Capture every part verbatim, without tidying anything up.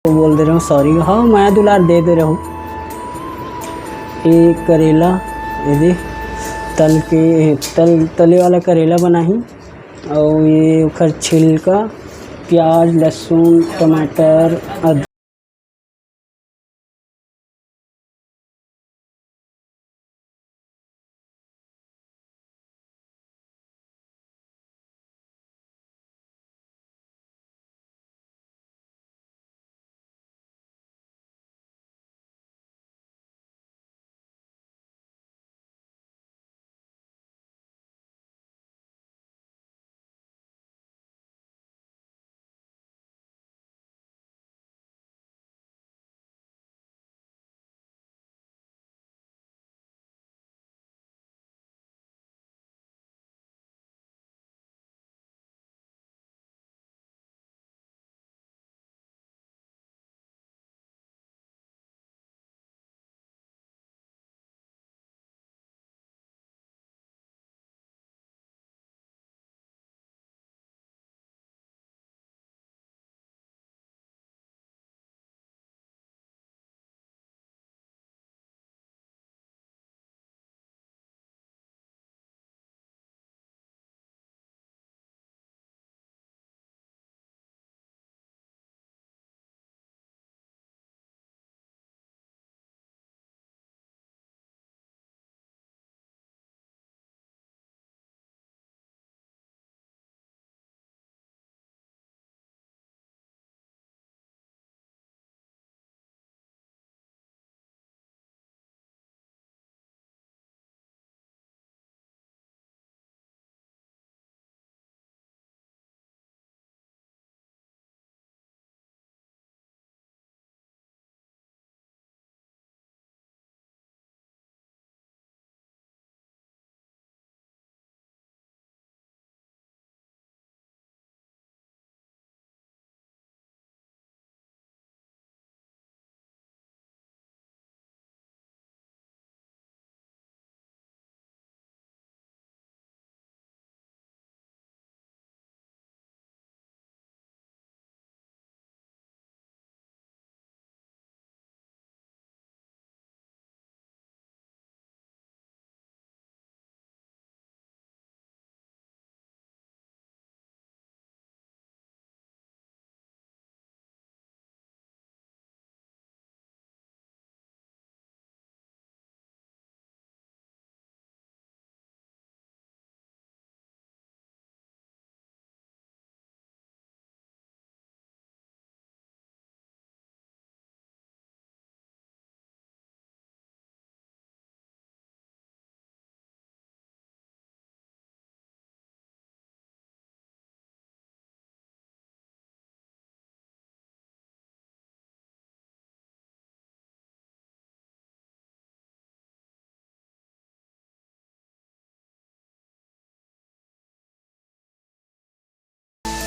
बोल दे रहे हो, सॉरी। हाँ, मया दुलार दे दे रहे हो। ये करेला, ये दे, तल के, तल, तले वाला करेला बनाही, और ये ओकर छिलका, प्याज, लहसुन, टमाटर, अदरक।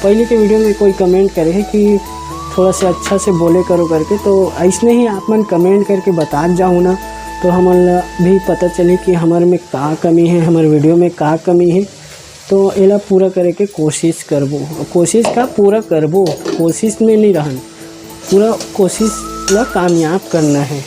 पहले के वीडियो में कोई कमेंट करे हे कि थोड़ा सा अच्छा से बोले करो करके, तो ऐसने ही आप मन कमेंट करके बतात जाहू ना, तो हमन ला भी पता चले कि हमर में का कमी हे, हमर वीडियो में का कमी हे। तो एला पूरा करे के कोशिश करबो, कोशिश का पूरा करबो, कोशिश में नहीं रहन, पूरा कोशिश ला कामयाब करना है।